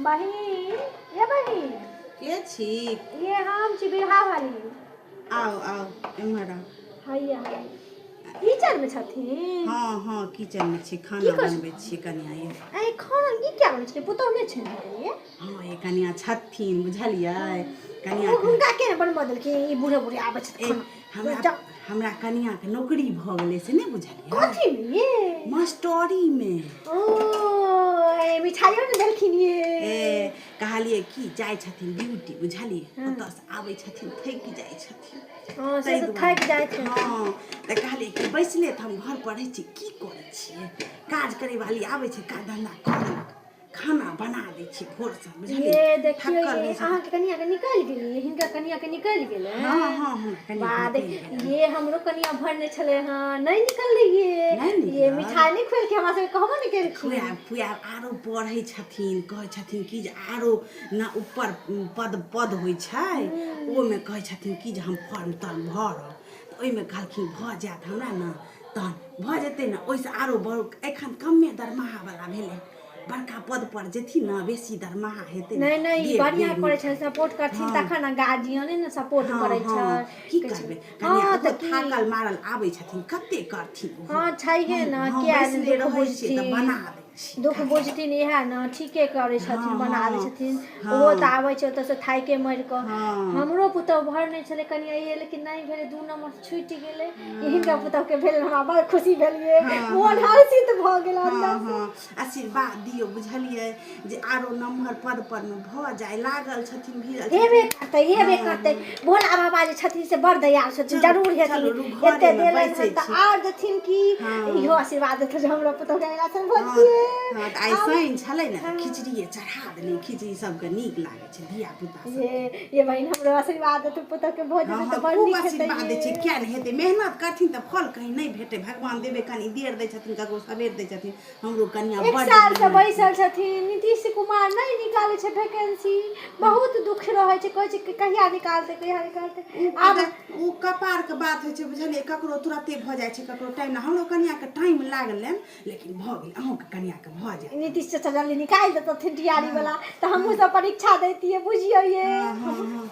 बहिन, ये बहिन। के छी? ये हम छी बिरहा वाली। आउ आउ, एम्हर आउ। हैया हैया, किचन में छथिन? हँ हँ, किचन में छी। की खाना करै बनबै छियै कनिया ये। ए, खाना की क्या बनै छै? पुतहु नहि छै ये? हँ ये कनिया, छथिन, बुझलियै कनिया? ओ हुनका के ने बनबऽ देलखिन? ई बूढ़े बूढ़े आबै छथि ए खाना। हमरा जाउ। हमरा कनियाके नौकरी भऽ गेलै से नहि बुझलियै? कथी में ये? मास्टरीमे। ओ ए, मिठाइयो ने देलखिन ये? ए, कहलियै की, जाइ छथिन ड्यूटी, बुझलियै? ओतऽसँ आबै छथिन, थाकि जाइ छथिन। हँ, से ताहि तऽ दुआरे। थाकि जाइ छै। हँ, तऽ कहलियै कि बैसले तऽ हम घर पर रहै छी, की करै छियै? काज करै वाली आबै छै, काज धन्धा कऽ देलक, खाना बना दै छियै भोरसँ, बुझलियै? ये देखियौ। थाकल ये रहै छथिन। अहाँके कनिया के निकलि गेलियै? हिनका कनिया के निकलि गेलै? हँ, कनिया वाह, निकलि गेलै। ये हमरो कनिया भरने छलै हँ, नहि निकललै ये। नहि ये निकलल? मिठाई नहि खुएलकै हमरा सबके, कहबो नहि केलखिन। खुआएब खुआएब। आरो पढ़ै छथिन, कहै छथिन कि जे आरो न ऊपर पद पद होइ छै, ओहिमे कहै छथिन कि जे हम फॉर्म तर्म भरब। तऽ ओहिमे कहलखिन भऽ जायत हमरा ने, तहन भऽ जेतै ने, ओहिसँ आरो बड़। एखन कमे दरमाहावला भेलै, बड़का पद पर जेथिन ने, बेसी दरमाहा हेतै ने। नहि नहि, ई देब बढ़िआँ देब। करै छै, सपोर्ट करथिन तखन ने, गार्जियने ने सपोर्ट करै छै। की कहै छै। करबै कनिया? हँ, ओहो तऽ की थाकल मारल आबै छथिन, कते करथिन ओहो? हँ, छैहे ने। हम किया नहि बैसले दुःख रहै छियै तऽ बुझथिन? बना दै छियै। दुःख बुझथिन इएह ने, ठीके करै छथिन, बना दै छथिन। ओहो तऽ आबै छै ओतऽसँ थाकिके मरि कऽ। हमरो पुतहु भरने छलै कनिया ये, लेकिन नहि भेलै, 2 नम्बर छुटि गेलै। हिनका पुतहुके भेल, हमरा बड़ खुशी भेल ये, मोन हर्षित भऽ गेल अन्दर। हँ, आशीर्वाद दियौ, बुझलियै, जे आरो नम्हर पद पर मे भऽ जाय। लागल छथिन, भिड़ल। हेबे करतै, हेबे करतै। भोला बाबा जे छथिन से बड़ दयालु छथिन। चलू, जरूर हेथिन। चलू, एते घरेमे देलनि बैसै हन तऽ छी। आर देथिन की। इहो आशीर्वाद देथिन जे हमरो पुतहुके अगिला साल भऽ जेतै। हँ, तऽ आइ शनि छलै ने, तऽ खिचड़िए चढ़ा देलियै। खिचड़ी सबके नीक लागै छै, धिया पुता सब। ये ये बहिन, हमरो आशीर्वाद देतै, पुतहुके भऽ जेतै तऽ बड़ खूब नीक हेतै। आशीर्वाद दै छियै। ये। किया नहि हेतै? मेहनत करथिन तऽ फल कहीं नहि भेटै? भगवान देबै। कनि देर दै छथिन, ककरो सबेर दै छथिन। हमरो कनिया एक बड्ड सालसँ मेहनती। बैसल छथिन नीतीश कुमार, नहि निकालै छै वैकेंसी। बहुत दुख रहै छै, कहै छै कि कहिया निकालतै, कहिया निकालतै आब। ओ कपारके बात होइ छै, बुझलियै? ककरो तुरते भऽ जाइ छै, ककरो टाइम। हमरो कनियाके टाइम लागलनि, लेकिन भऽ गेल। अहूँके कनियाके भऽ जायत। नीतीश चाचा जल्दी निकालि देतथिन टीआरई वाला, तऽ हमहूँ सब परीक्षा दैतियै, बुझियौ ये। हँ हँ हँ।